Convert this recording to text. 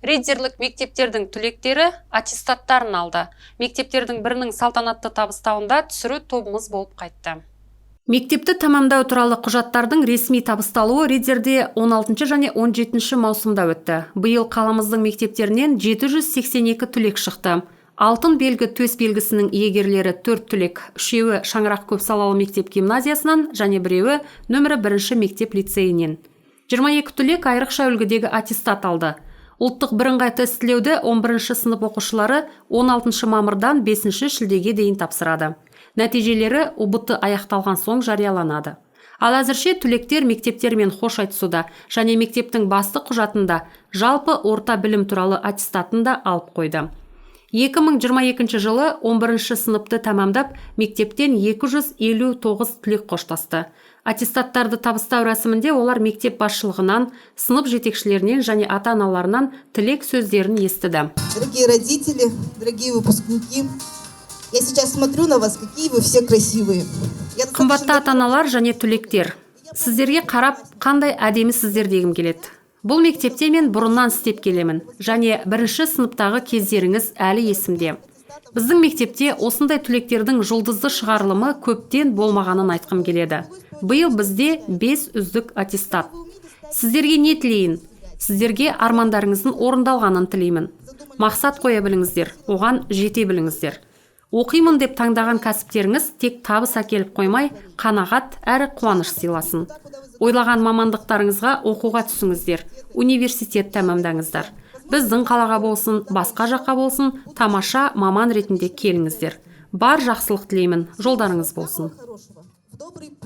Риддерлік мектептердің түлектері аттестаттарын алды. Мектептердің бірінің салтанатты табыстауында түсіру тобымыз болып қайтты. Мектепті тәмамдау туралы құжаттардың ресми табысталуы Риддерде 16 және 17 маусымда өтті. Биыл қаламыздың мектептерінен 782 түлек шықты. Алтын белгі төс белгісінің иегерлері 4 түлек, үшеуі Шаңырақ көпсалалы мектеп гимназиясынан және біреуі нөмірі бірінші мектеп лицейінен. 22 түлек айрықша үлгідегі аттестат алды. Ұлттық бірыңғай тестілеуді 11 сынып оқушылары 16 мамырдан 5 шілдеге дейін тапсырады. Нәтижелері ҰБТ аяқталған соң жарияланады. Ал әзірше түлектер мектептермен хош айтысуда және мектептің басты құжатында, жалпы орта білім туралы аттестатын да алып қойды. 2022 жылы 11 сыныпты тәмамдап, мектептен 259 түлек қоштасты. Аттестаттарды табыстау рәсімінде олар мектеп басшылығынан, сынып жетекшілерінен және ата-аналарынан тілек сөздерін естіді. Дорогие родители, дорогие выпускники, я сейчас смотрю на вас, какие вы все красивые. Я Қымбатты ата-аналар және түлектер, сіздерге қарап, қандай әдемісіздер дегім келеді. Бұл мектепте мен бұрыннан істеп келемін және бірінші сыныптағы кездеріңіз әлі есімде. Біздің мектепте осындай түлектердің жұлдызды шығарылымы көптен болмағанын айтқым келеді. Биыл бізде 5 үздік аттестат. Сіздерге не тілейін? Сіздерге армандарыңыздың орындалғанын тілеймін. Мақсат қоя біліңіздер, оған жете біліңіздер. Оқимын деп таңдаған кәсіптеріңіз тек табыс әкеліп қоймай, қанағат әрі қуаныш сыйласын. Ойлаған мамандықтарыңызға оқуға түсіңіздер, университет тәмамдаңыздар. Біздің қалаға болсын, басқа жаққа болсын, тамаша маман ретінде келіңіздер. Бар жақсылық тілеймін, жолдарыңыз болсын. Хорошего. В добрый путь.